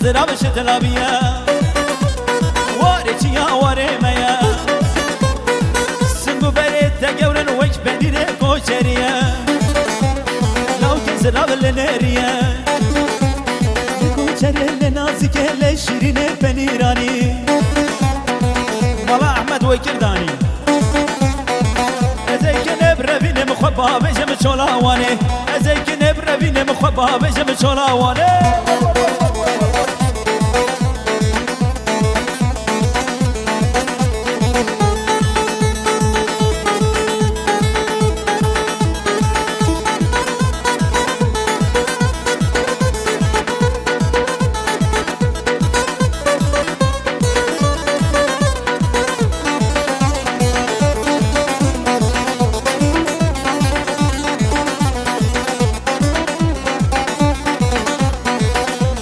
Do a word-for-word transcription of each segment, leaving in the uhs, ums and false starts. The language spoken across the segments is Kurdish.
Dira bi şitlabiye, warê çiya warê me ye. Sing û berê te gewrin wek penîrê koçeriye. Lawkê zira bi li nêriye. Li koçerê lê nazikê lê şîrînê penîranî. Mala Ehmed Wekirdanî. Ez ê kinê birevînim xwe bavêjim çola Wanê. Ez ê kinê birevînim xwe bavêjim çola Wanê.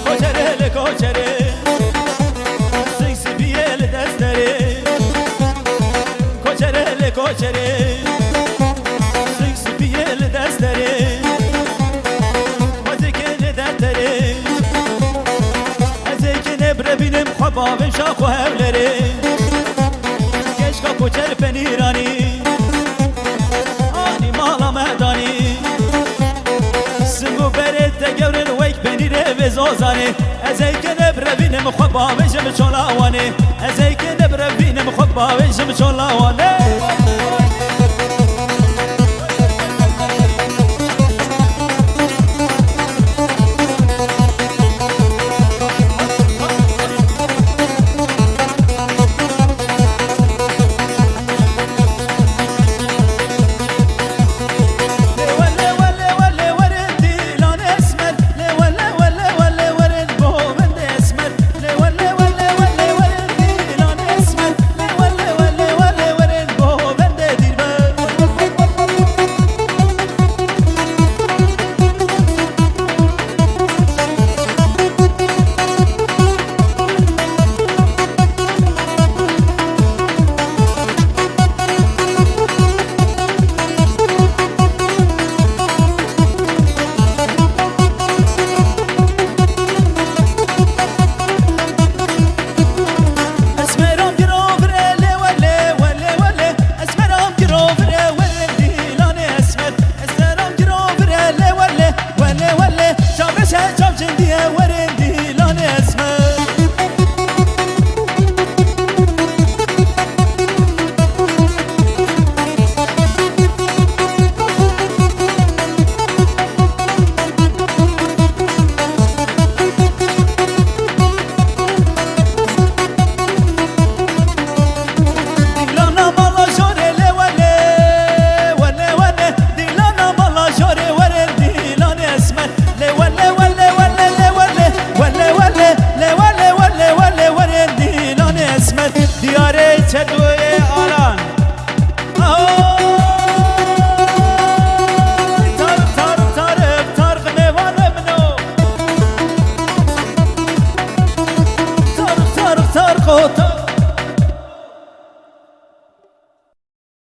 Koçerê li koçerê, sing spiyê li desterê. Koçerê li koçerê, sing spiyê li desterê. Xwezikê li derterê. Ez ê kinê birevînim xwe bavêja xwe hewlerê. Keşka koçer penîranî anî mala me danî. Sing û berê te gewrin wek penîrê vê zozanê. Ez ê kinê birevînim xwe bavêjim çola Wanê. Ez ê kinê birevînim xwe bavêjim çola Wanê. Esmeram girovre lê wele, wele, wele. Esmeram girovre wele dîlanê esmer. Esmeram girovre lê wele, wele, wele. Çavreşe çavcindî ye were dîlanê esmer. Dîlana mala jorê lê wele, wele, wele. Dîlana mala jorê were dîlanê esmer. Lê wele, wele, wele, lê wele, wele, wele. Lê wele, wele, wele, wele, wele dîlanê esmer. Diyarê çedoyê alan. Tar, tar, tar, tar, mêvanê min o. Tar, tar, tar, xo, tar.